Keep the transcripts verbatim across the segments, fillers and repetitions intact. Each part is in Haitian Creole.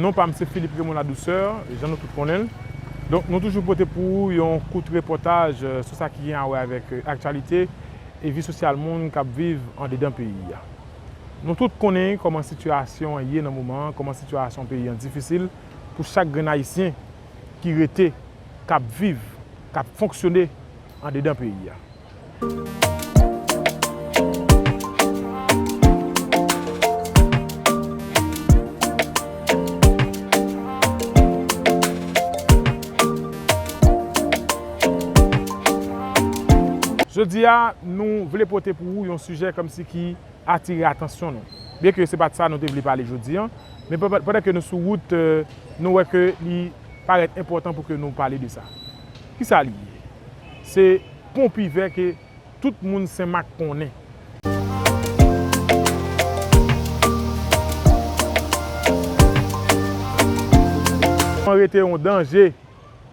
Non pa m se Philippe Raymond Ladouceur, jan nou tout konnen l. Donk, nou toujou pote pou ou yon kout repòtaj, eh, sou sa ki gen a wè avèk, eh, aktyalite e vi sosyal moun k ap viv andedan peyi a. Nou tout konnen kòman sitiyasyon an ye nan moman an, kòman sitiyasyon peyi an difisil pou chak grenn Ayisyen ki rete, k ap viv, k ap fonksyone andedan peyi a. Jodi a, nou vle pote pou ou yon sijè kòmsi ki atire atansyon nou. Byenke se pa t sa nou te vle pale jodi a, men pandan, pandan ke nou sou wout, eh, nou wè ke li parèt enpòtan pou ke nou pale de sa. Kisa li ye? Se pon Pivè ke tout moun Senmak konnen. An rete yon danje,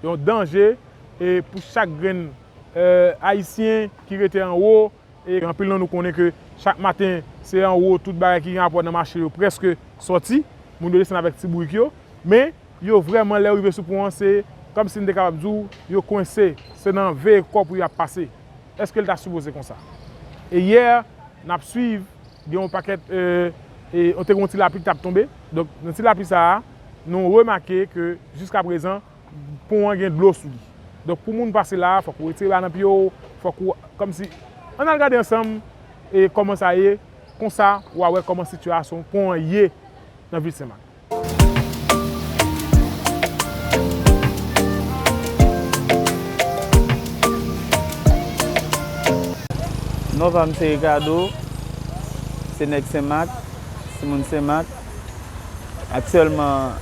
yon danje, e pou chak grenn, eh, Ayisyen ki rete anwo, e anpil nan nou konnen ke chak maten, se anwo tout bagay ki gen rapò nan mache yo prèske sòti, moun yo desann avèk ti bourik yo, men yo vrèman, lè yo rive sou pon an, se kòmsi n te kapab di w, yo kwense, se nan veye kò pou y ap pase. Èske l ta sipoze konsa? E yè, n ap swiv, gen yon pakèt, eh, e, te gen yon ti lapli ki t ap tonbe. Donk, nan ti lapli sa a, nou remake ke jiskaprezan, pon an gen dlo sou li. Donk, pou moun pase la, fòk ou retire bagay nan pye w, fòk ou, kòmsi, ann al gade ansanm, e kòman sa ye, konsa, w a wè kòman sitiyasyon pon an ye nan vil Senmak. Non pa m se Ricardo, se nèg Senmak, se moun Senmak. Aktyèlman,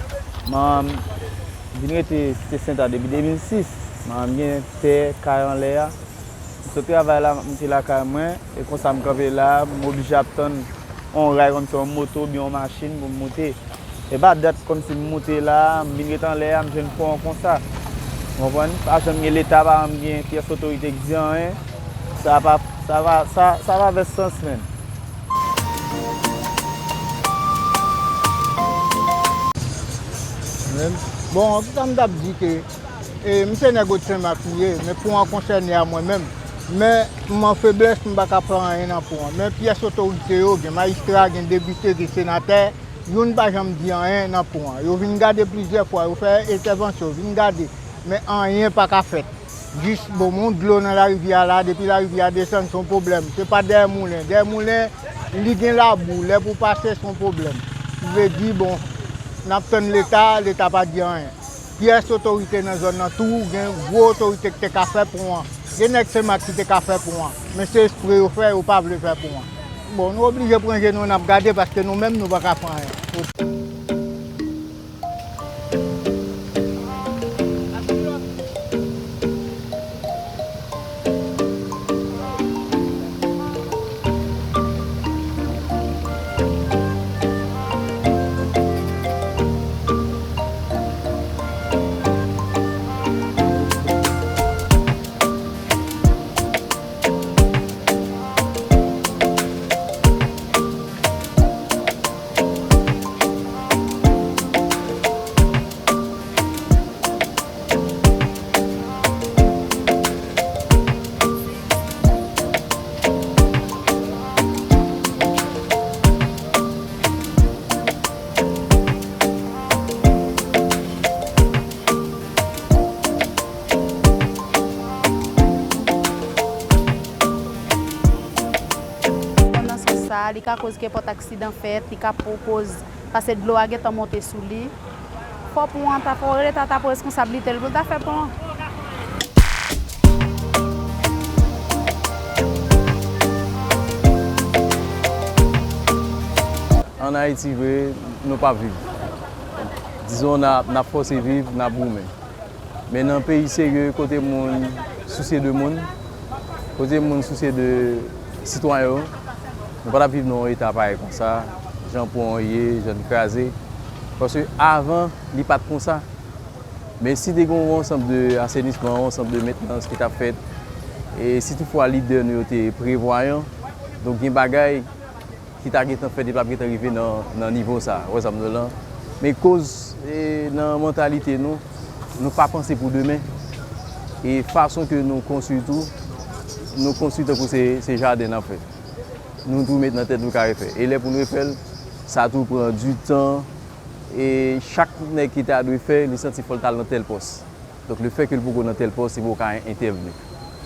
manman m vin rete Site Senta depi de mil sis. Manman m gen tè, kay anlè a. M sot travay la, m ap moute lakay mwen, e konsa m kanpe la, m oblije ap tann yon ray kòmsi yon moto oubyen yon machin pou m moute. E pa dat kòmsi m moute la, m vin ret anlè a, m jwenn pon an konsa. Ou konprann? Pa janm gen Leta, pa janm gen pyès otorite k di anyen. Sa pa, sa pa, sa, sa pa fè sans menm. Bon, an tou ka, m t ap di ke, e, m se nèg Wòt Senmak m ye, men pon an konsène a mwen menm. Men, m an feblès, m pa ka fè anyen nan pon an. Men pyès otorite yo, gen majistra, gen depite, gen senatè, youn pa janm di anyen nan pon an. Yo vin gade plizyè fwa, yo fè entèvansyon, vin gade, men anyen pa ka fèt. Jis, bon, men yon dlo nan larivyè a la, depi larivyè a desann, se yon pwoblèm. Se pa dèyè moulen. Dèyè moulen, li gen labou, lè pou pase, se yon pwoblèm. Ki vle di, bon, n ap tann Leta, Leta pa di anyen. Pyès otorite nan zòn nan tou, gen gwo otorite ki te ka fè pon an. Gen nèg Senmak ki te ka fè pon an. Men se espre yo fè, yo pa vle fè pon an. Bon, nou oblije pran je nou, n ap gade, paske nou menm, nou pa ka fè anyen. Nan sans sa a, li ka koz ke pòt aksidan fèt, li ka po-, koz, paske dlo a gentan monte sou li. Fò pon an ta, fò Leta ta pran responsablite l pou l ta fè pon an. Ann Ayiti vre, nou p ap viv. Dizon, n ap, n ap fòse viv, n ap goumen. Men nan peyi serye, kote moun sousye de moun, kote moun sousye de sitwayen yo, nou pa t ap viv nan yon eta parèy konsa, jan pon an ye, jan l kraze. Paske avan, li pa t konsa. Men si te gen yon ansanm de asenisman, yon ansanm de mentnans ki t ap fèt, e si toutfwa lidè nou yo te prevwayan, donk gen bagay ki ta gentan fèt, li p ap gentan rive nan, nan nivo sa a. Ou wè sa m di w lan? Men koz e, nan mantalite nou, nou pa panse pou demen. E fason ke nou konstwi tou, nou konstwi tankou se, se jaden n ap fè. Nou tou met nan tèt nou ka refè. E lè pou n refè l, sa tou pran du tan. E chak nèg ki ta dwe fè, li santi fò l t al nan tèl pòs. Donk, lefètke l poko nan tèl pòs, li poko ka entèvni.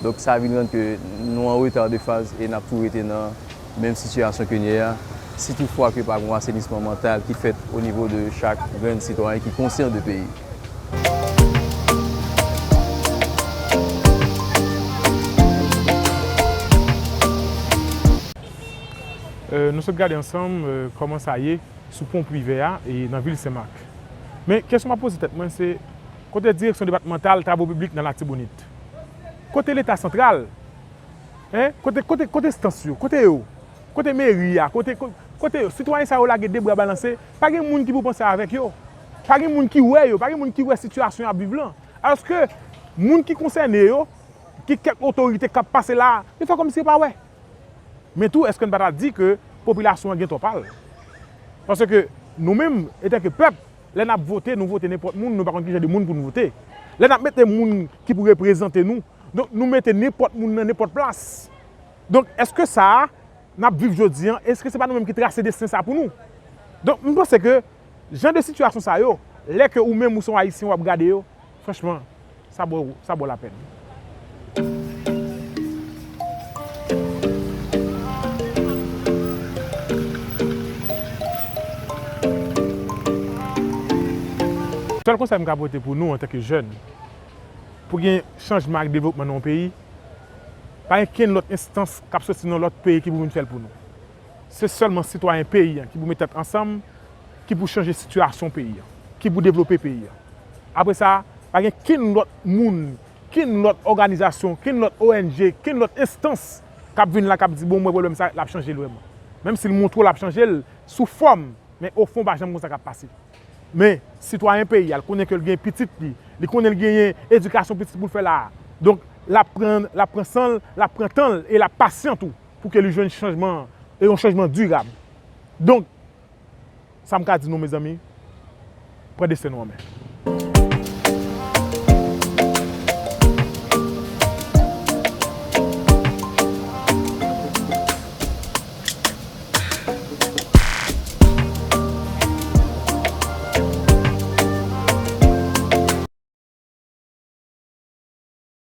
Donk, sa vin rann ke nou an reta de faz e n ap tou rete nan menm sitiyasyon ke n ye a, si toutfwa ke pa gen yon asenisman mantal ki fèt o nivo de chak grenn sitwayen ki konsyan de peyi. Euh, nou sot gade ansanm euh, kòman sa ye sou pon Privè a e nan vil Senmak. Men kesyon m ap poze tèt mwen se kote direksyon depatmantal travo piblik nan Latibonit? Kote Leta santral? Hein? Kote, kote, kote enstans yo? Kote yo? Kote meri a? Kote, ko- kote yo? Sitwayen sa yo lage de bra balanse, pa gen moun ki pou panse avèk yo. Pa gen moun ki wè yo, pa gen moun ki wè sitiyasyon y ap viv lan. Alòske moun ki konsène yo, ki kèk otorite k ap pase la, yo fè kòmsi yo pa wè. Men tou, èske n pa ta di ke popilasyon an gen tò pa l? Paske nou menm, etanke pèp, lè n ap vote, nou vote nenpòt moun, nou pa konn ki jan de moun pou n vote. Lè n ap mete moun ki pou reprezante nou, donk nou mete nenpòt moun nan nenpòt plas. Donk, èske sa a, n ap viv jodi an, èske se pa nou menm ki trase desten sa pou nou? Donk, m panse ke jan de sitiyasyon sa yo, lè ke ou menm ou se yon Ayisyen w ap gade yo, franchman, sa ba w, sa ba w lapèn. Sèl konsèy m ka pote pou nou antanke jèn, pou gen chanjman ak devlopman nan yon peyi, pa gen kenn lòt enstans k ap soti nan lòt peyi ki pou vin fè l pou nou. Se sèlman sitwayen peyi an ki pou met tèt ansanm, ki pou chanje sitiyasyon peyi an, ki pou devlope peyi an. Apre sa, pa gen kenn lòt moun, kenn lòt òganizasyon, kenn lòt O N G, kenn lòt enstans k ap vin la k ap di bon mwen pwoblèm sa l ap chanje l vrèman. Menm si l montre w l ap chanje l sou fòm, men o fon pa janm konsa k ap pase. Men sitwayen peyi a, l konnen ke l gen pitit li, li konnen l genyen edikasyon pitit pou l fè la a. Donk, l ap pran, l ap pran san l, l ap pran tan l e l ap pasyan tou pou ke li jwenn chanjman an, e yon chanjman dirab. Donk, sa m ka di nou, mezanmi, pran desten nou an men.